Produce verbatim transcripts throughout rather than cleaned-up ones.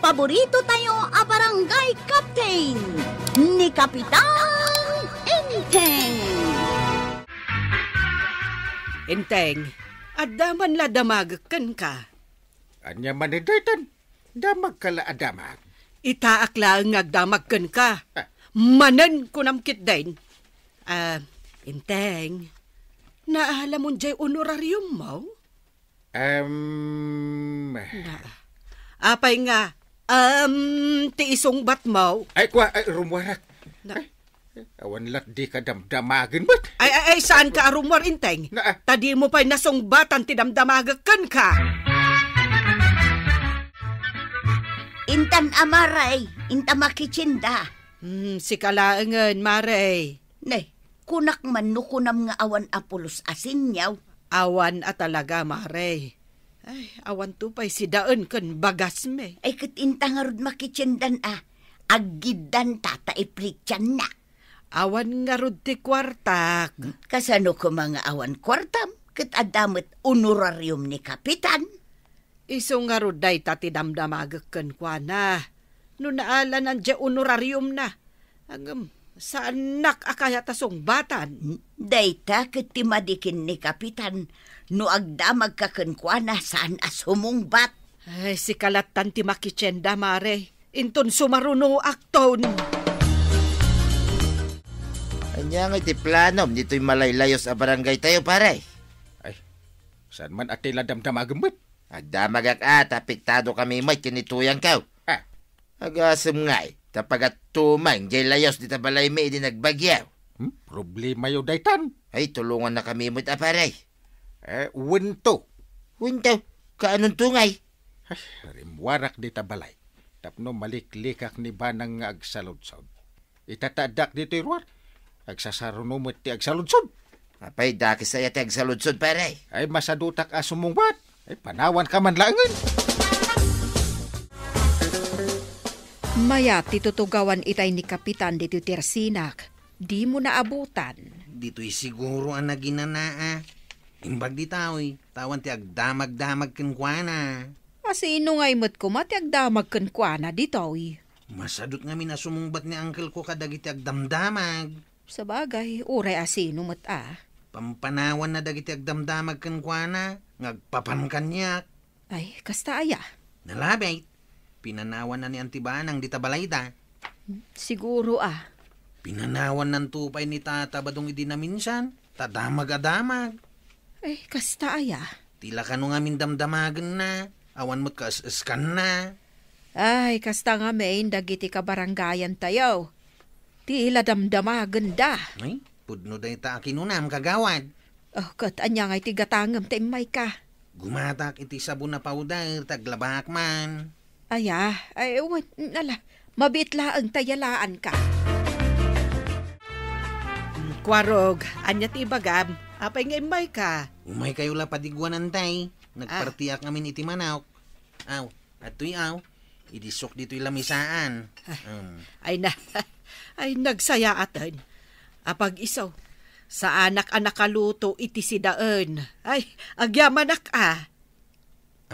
Paborito tayo a barangay captain, ni Kapitan Enteng. Enteng, adda man la damagek kenka. Ania man daytan? Damagka la a damag. Itaak laeng nga agdamag kenka. Ah. Manen kunam ketdin. Ah, Enteng, naalamon jay honorariummo? Em. Na. Apay nga, em, ti isungbatmo? Ay, kua, ay, rummuarak. Na. Ay, awan lat dika damdamagen met. Ay, ay, ay, saanka a rummuar, Enteng? Na, ah. Ta dimo pay nasungbatan ti damdamagek kenka. Intan a, Mare, inta makitienda. Hmm, sika laengen, Mare. Ne, kunak man no kunam nga awan a pulos a seniaw. Awan a talaga, Mare. Ay, awanto pay sidaen ken bagasmi. Ay, ket inta ngarud makitiendan a, aggiddanta ta iplitiannak. Awan ngarud ti kuartak. Kasano koma nga awan kuartam? Ket adda met honorarium ni Kapitan. Isu ngarud dayta ti damdamagek kenkuana. No naalanan diay honorariumna, ngem saannak a kayat a sungbatan. Dayta ket ti madi ken ni Kapitan, no agdamagka kenkuana, saan a sumungbat. Ay, sika lattan ti makitienda, Mare. Inton sumarunoakton. Ania ngay ti planom ditoy malaylayos a barangay tayo, pare? Ay, saan man a ti la damdamagen met? Agdamagak a, ta apektado kami met ken ni Tuyang ko. Ah. Agasem ngay, ta pagatumeng jay layos dita balaymi idi nagbagyo. Hmm? Problemayo daytan. Ay, tulonganna kami met a, pare. Eh, wento. Wento? Kaanonto ngay? Ay, rimmuarak dita balay. Tapno maliklikak ni Banang nga agsaludsod. Ita ta addak ditoy ruar, agsasaruno met ti agsaludsod. Apay, dakes aya ti agsaludsod, pare? Ay, masadutak a sumungbat. Ay, panawanka man laengen. Mayat ti tutugawan itay ni Kapitan ditoy tersinak. Dimo naabutan. Ditoy siguro a naginana a. Imbag ditoy, ta awan ti agdamagdamag kenkuana. Asino ngay met koma ti agdamag kenkuana ditoy? Masadut ngamin a sumungbat ni uncle ko kadagiti agdamdamag. Sabagay, uray asino met a. Pampanawanna dagiti agdamdamag kenkuana nga agpapan kaniak. Ay, kasta aya? Nalabit. Pinanawanna ni Auntie Banang dita balayda. Siguro a. Pinanawannanto pay ni Tata Badong idi naminsan, ta damag a damag. Ay, kasta aya? Ti la kano ngamin damdamagenna, awan met kaes-eskanna. Ay, kasta ngamin dagiti kabarangayantayo. Ti la damdamagenda. Ay, pudno dayta a kinunam, kagawad. Oh, ket ania ngay ti gatangem ta immayka? Gumatak iti sabon a powder, ta aglabaak man. Aya, ay, wen, ala, mabiit laeng ta yalaanka. Mm, Kuarog, ania ti ibagam? Apay nga immayka? Umaykayo la padiguan, Antay. Ah. Nagpartiak ngamin iti manok. Aw, adtoy aw. Idisok ditoy lamisaan. Ay, Um. ay na, ay, nagsayaaten. Apag-iso, saanak a nakaluto iti sidaen. Ay, agyamanak a.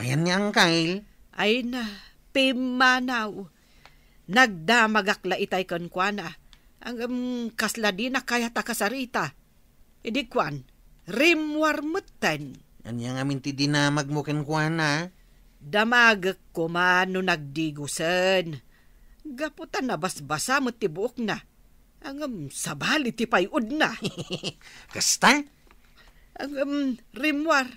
Ayan ni Angkayl? Ay na, pimmanaw. Nagdamagak la itay kenkuana. Ngem kasla dina kayat a kasarita. Idi kuan, rimmuar metten. Ania ngamin ti dinamagmo kenkuana? Damagek koma no nagdigosen. Gapu ta nabasbasa met ti buokna. Ngem sabali ti pay-odna. Kasta? Ngem rimmuar.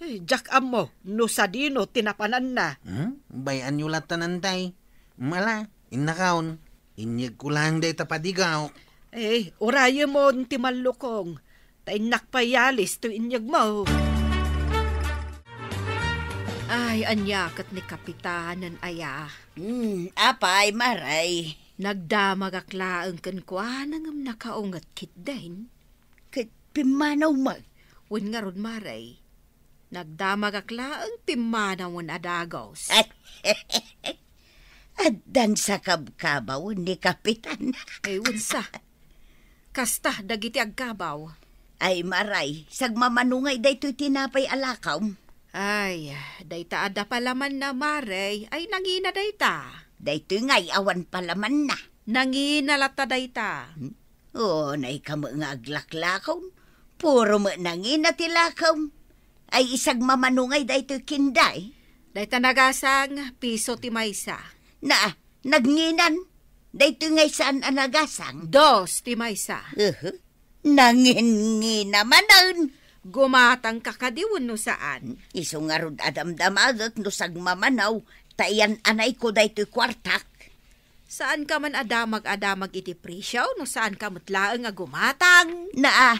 Eh, diak ammo no sadino ti napananna. Hmm? Bay-anyo lattan, Antay. Mala, innakaon. Inyegko laeng dayta padigaok. Eh, urayemon ti mallukong. Ta innak pay yalis toy inyegmo. Ay, ania ket ni Kapitanen aya? Hmm, apay, Maray? Nagdamagak laeng kenkuana ngem nakaunget ketdin. Ket pimmanaw man? Wen ngarud, Maray. Nagdamagak laeng pimmanawen a dagus. Addan sa kabkabaw ni Kapitan. Ay, wensa. Kasta dagiti agkabaw. Ay, Maray, sagmamano ngay daytoy tinapay a lakawm. Ay, dayta adda palamanna, Mare. Ay, nangina dayta. Daytoy ngay awan palamanna. Nangina latta dayta. Hmm? O, naika met nga aglaklakaw. Puro met nangina ti lakaw. Ay, isagmamano ngay daytoy kinday? Dayta nagasang, piso ti maysa. Na, nagnginan. Daytoy ngay saan a nagasang? Dos ti maysa. Uhu. Nangingina manen. Gumatangka kadi wenno saan? Isu ngarud a damdamagek no sagmamanaw, ta iyan-anayko daytoy kuartak. Saanka man a damag-adamag iti presyo no saanka met laeng a gumatang? Naa,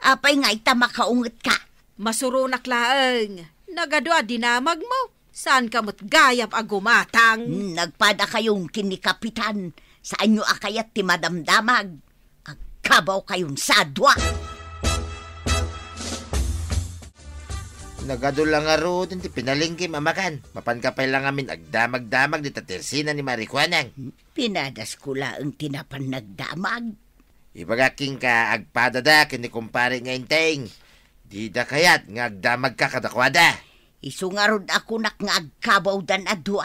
apay ngay ta makaungetka? Masuronak laeng. Nagadu a dinamagmo. Saanka met gayam a gumatang? Hmm, nagpadakayon ken ni Kapitan. Saanyo a kayat ti madamdamag. Agkabawkayon sa dua. Nagadu la ngarud ti pinalengkem a makan. Mapanka pay la ngamin agdamagdamag dita tersina ni Mare Kuanang. Pinadasko laeng ti napan nagdamag. Ibagak kenka, agpadada ken ni kumpare nga Enteng. Dida kayat nga agdamagka kadakuada. Isu ngarud a kunak nga agkabawdan a dua.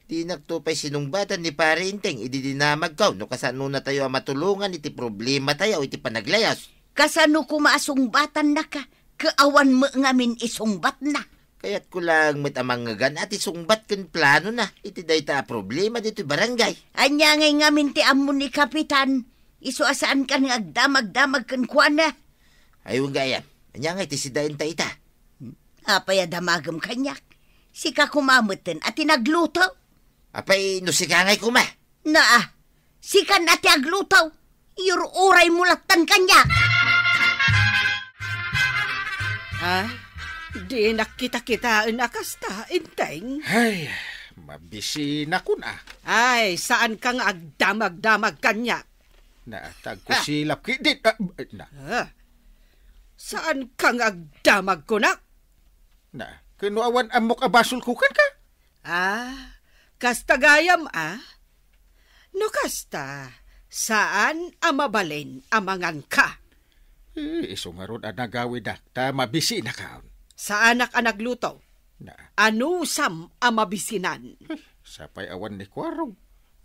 Dinakto pay sinungbatan ni Pare Enteng idi dinamagko no kasanonatayo a matulongan iti problematayo iti panaglayas. Kasano koma a sungbatannaka, ket awan met ngamin isungbatna? Kayatko laeng met a mangngegan a ti sungbat ken planona iti dayta a problema ditoy barangay. Ania ngay ngamin ti ammo ni Kapitan? Isu a saankan nga agdamagdamag kenkuana. Ay, wen gayam. Ania ngay ti sidaenta ita? Apay a damagem kaniak? Sika koma metten a ti nagluto. Apay no sika ngay koma? Naa, sikan a ti agluto. Iyur-uraymo lattan kaniak. Ah, dinak kita-kitaen a kasta, Enteng. Ay, mabisinak, a. Ay, saanka nga agdamagdamag kaniak? Na, tagkusilap ki-, di, ah, na. Ah, saanka nga agdamag kunak? Na, ken no awan ammok a basolko kenka? Ah, kasta gayam, a? No kasta, saan a mabalin a manganka? Eh, isu ngarud a nagawidak, ta mabisinakon. Saanak a nagluto. Na. Anusam a mabisinan? Eh, sapay awan ni Kuarog.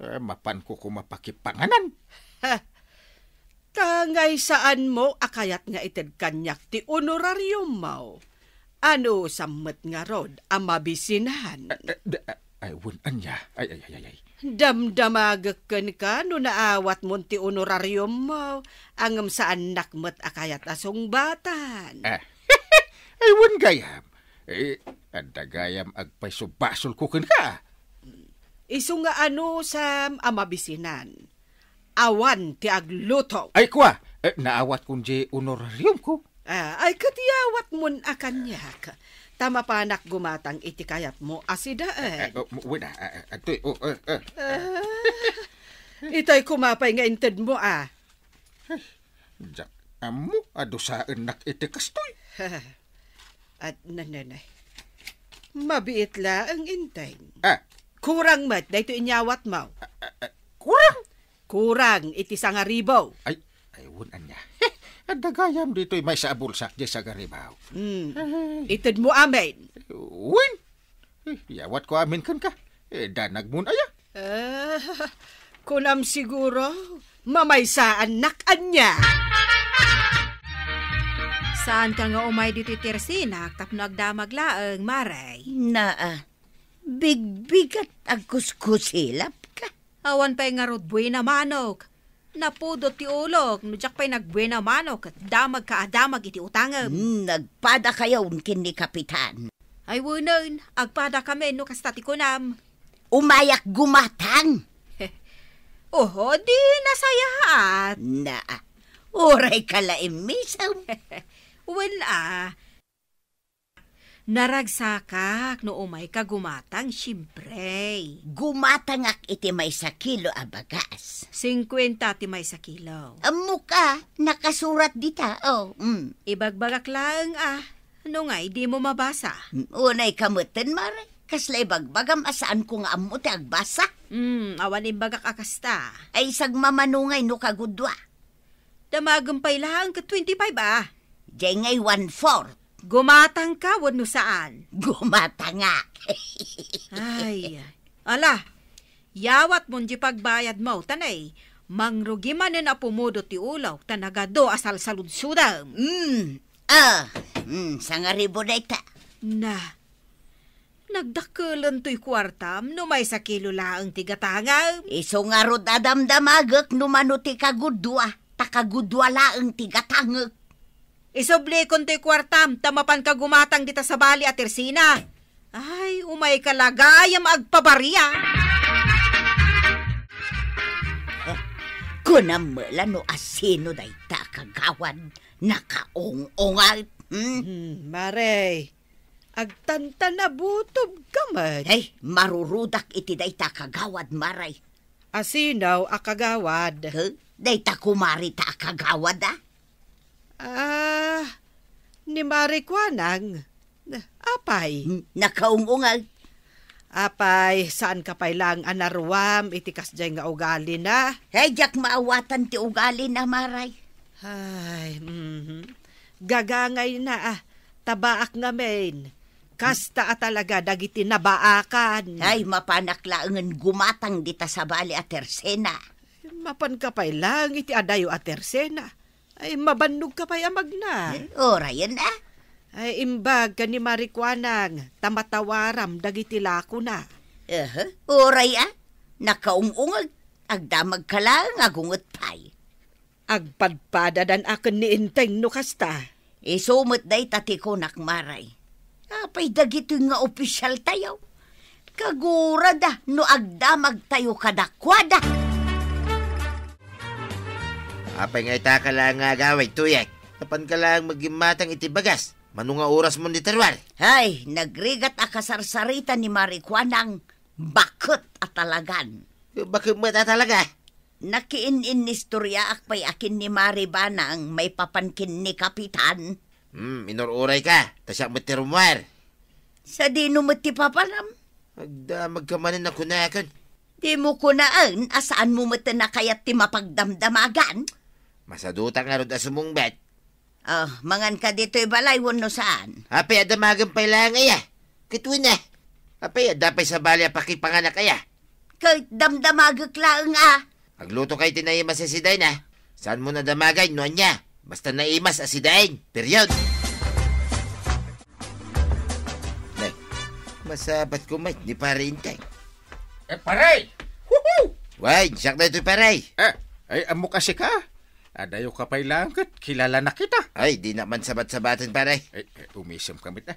Eh, mapanko koma pakipanganan. Ha. Ta ngay saanmo a kayat nga ited kaniak ti honorariummo? Anusam met ngarud a mabisinan? Eh, eh, da-, eh, ay, wen, ania? Ay, ay, ay, ay, ay. Damdamagek kenka no naawatmon ti honorariummo, ngem saannak met a kayat a sungbatan. Eh, ay, wen gayam. Eh, adda gayam agpayso basolko kenka. Isu nga anusam a mabisinan. Awan ti agluto. Ay, kua, eh, naawatkon diay honorariumko. Ah, ay, ket iyawatmon a kaniak. Ta mapanak gumatang iti kayatmo a sidaen. Eh, eh, oh, wen, ah, ah, ah, adtoy, oh, eh, eh. Ah, itay koma pay nga intedmo, a. Diak ammo a dusaennak iti kastoy. At nanenay. Mabiit laeng, Enteng. Ah. Kurang met daytoy inyawatmo. Ah, ah, ah, kurang? Kurang iti sangaribu. Ay, ay, wen, ania. Adda gayam ditoy maysa a bulsak diay sangaribu. Hmm. Ay. Itedmo amin. Wen? Eh, iyawatko amin kenka. Eh, danagmon aya? Eh, kunam siguro, mamaysaannak ania. Saanka nga umay ditoy tersinak tapno agdamag laeng, Mare? Naa, bigbigat agkuskusilapka. Awan pay ngarud buena manok. Napudot ti ulok, no diak pay nagbuena manok ket damagka a damag iti utangem. Hmm, nagpadakayon ken ni Kapitan. Ay, wenen, agpadakamin no kasta ti kunam. Umayak gumatang. Oho, di nasayaat. Na, uray ka la immisem. Wen a, naragsakak no umayka gumatang, siempre. Gumatangak iti maysa kilo a bagas. Singkuenta ti maysa kilo. Ammok a, nakasurat dita, oh, mm. Ibagbagak laeng a, no ngay dimo mabasa. Mm, unayka metten, Mare. Kasla ibagbagam a saanko nga ammo ti agbasa? Mm, awan imbagak a kasta. Ay, sagmamano ngay no kagudua. Damagem pay laeng ket twenty-five a. Diay ngay one-fourth. Gumatangka wenno saan? Gumatangak. Ay, ala, yawatmon diay pagbayadmo, ta nay, mangrugi manen a pumudo ti ulok, ta nagadu a salsaludsodem. Mm. Ah, mm, sangaribu dayta. Na, nagdakkelentoy kuartam no maysa kilo laeng ti gatangem. Isu ngarud a damdamagek no mano ti kagudua, ta kagudua laeng ti gatangek. Isublikon toy kuartam ta mapanka gumatang dita sabali a tersena. Ay, umayka la gayam agpabaria. Kunam met la no asino dayta a kagawad, nakaung-ungat, hmm? Hmm, Mare, agtantanabutob ka met. Ay, marurudak iti dayta a kagawad, Mare. Asino a kagawad? Huh? Dayta kumarita a kagawad, a? Ah, ni Mari Kuanang. Apay? N-, nakaung-ungag. Apay, saanka pay laeng a naruam iti kasdiay nga ugalina? Ay, diak maawatan ti ugalina, Maray. Ay, mhm. Gagangayna, ah. Tabaak ngamin. Kasta a talaga dagiti nabaakan. Ay, mapanak laengen gumatang dita sabali a tersena. Mapanka pay laeng iti adayo a tersena. Ay, mabannogka pay a magna. Eh, orayen, a? Ay, imbag ken ni Mari Kuanang, ta matawaram dagiti lakona. Aha, oray, a? Nakaung-ungag, agdamagka laeng, agunget pay. Agpadpadadan a ken ni Enteng no kasta. Isu met dayta ti kunak, Maray. Apay dagitoy nga opisyaltayo? Kagurada no agdamagtayo kadakuada. Apay nga itaka laeng nga agawid, Tuyek? Napanka laeng magimmatang iti bagas. Mano nga orasmon dita ruar? Hay, nagrigat a kasarsarita ni Mari Kuanang, baket a talagan. Baket met a talaga? Nakiin-inistoriaak pay a ken ni Mari Banang maipapan ken ni Kapitan. Hmm, inur-urayka, ta siak met ti rummuar. Sadino met ti papanam? Agdamagka manen a kunakon. Dimo kunaen a saanmo met a kayat ti mapagdamdamagan? Masadutak ngarud a sumungbat. Ah, manganka ditoy balay wenno saan? Apay a damagen pay laeng aya? Ket wen a. Apay, adda pay sabali a pakipanganak aya? Ket damdamagek laeng a. Agluto kay ti naimas a sidain a. Saanmon a damagen no ania? Basta naimas a sidain. Period. Nay, masabat ko met ni Pare Inteng. Eh, pare! Woohoo! Way, siak daytoy, pare. Eh, ay, ammok a sika? Adayoka pay laeng ket kilalanak ita. Ay, dinak man sabat-sabaten, pare. Eh, eh, umisemka met, a.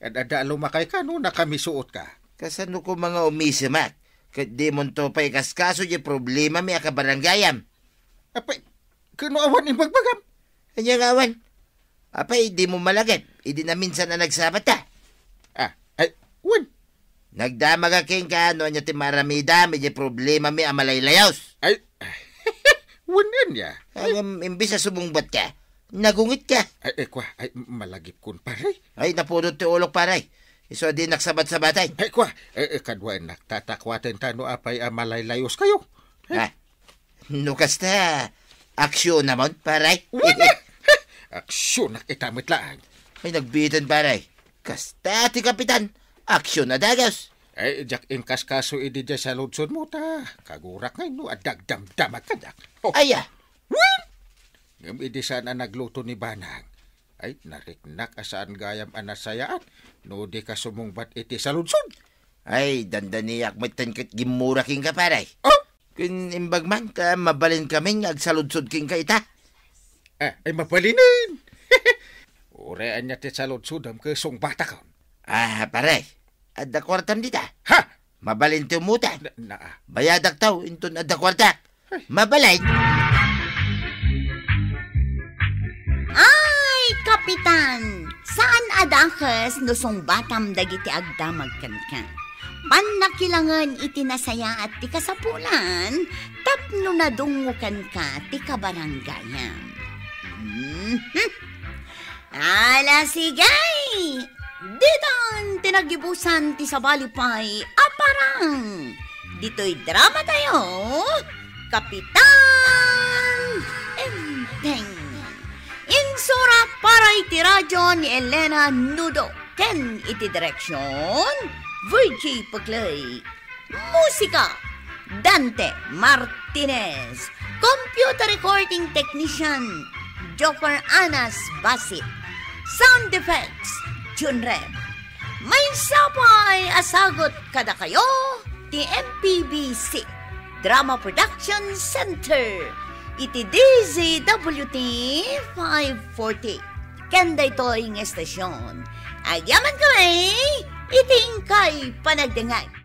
Ad-adda a lumakayka no nakamisuotka. Kasano koma nga umisemak? Ket dimonto pay ikaskaso diay problemami a kabarangayam. Apay, ket no awan imbagbagam? Ania nga awan? Apay, dimo malagip idi naminsan a nagsabatta? Ah, ay, wen. Nagdamagak kenka no ania ti maaramidam iti problemami a malaylayos. Ay, wen ania. Ngem imbes a sumungbatka, nagungitka. Ay, ay, kua, ay, malagipkon, pare. Ay, napudot ti ulok, pare. Isu a dinak sabat-sabaten. Ay, kua, eh, eh, kaduaennak, tatakuaten ta no apay a malaylayoskayo. Ah, no kasta, aksionamon, pare? Wen a! Aksionak ita met laeng. Ay, nagbiiten, pare. Kasta ti kapitan, aksion a dagus. Ay, diak inkaskaso idi diay saludsodmo ta kagurak ngay no adda agdamdamag kaniak. Oh. Aya. Wen! Ngem idi saan a nagluto ni Banang, ay, nariknak a saan gayam a nasayaat no dika sumungbat iti saludsod. Ay, dandaniak metten ket gimmura kenka, pare. Oh! Ken imbag man ta mabalinkamin nga agsaludsod kenka ita. Ah, ay, mabalinen. Uray ania ti saludsodem ket sungbatakon. Ah, pare, adda kuartam dita? Ha? Mabalin ti umutang. Na, na, ah. Bayadakto inton adda kuartak. Ay. Mabalin. Ay, Kapitan, saan a dakes no sungbatam dagiti agdamag kenka. Pannakilangen iti nasayaat ti kasapulan tapno nadungngo kenka ti kabarangayam. Mhm. Ala, sige! Ditan ti nagibusan ti sabali pay a parang. Ditoy drama tayo, Kapitan Enteng. Surat para iti radio ni Elena Nudo ken iti direksyon, Virgie Puclay. Musika, Dante Martinez. Computer recording technician, Joker Anas Basit. Sound effects, Junrem. Maysa pay a sagut kadakayo ti M P B C Drama Production Center iti D Z W T five forty. Ken daytoy nga estasyon, agyamankami iti inkay panagdengngeg.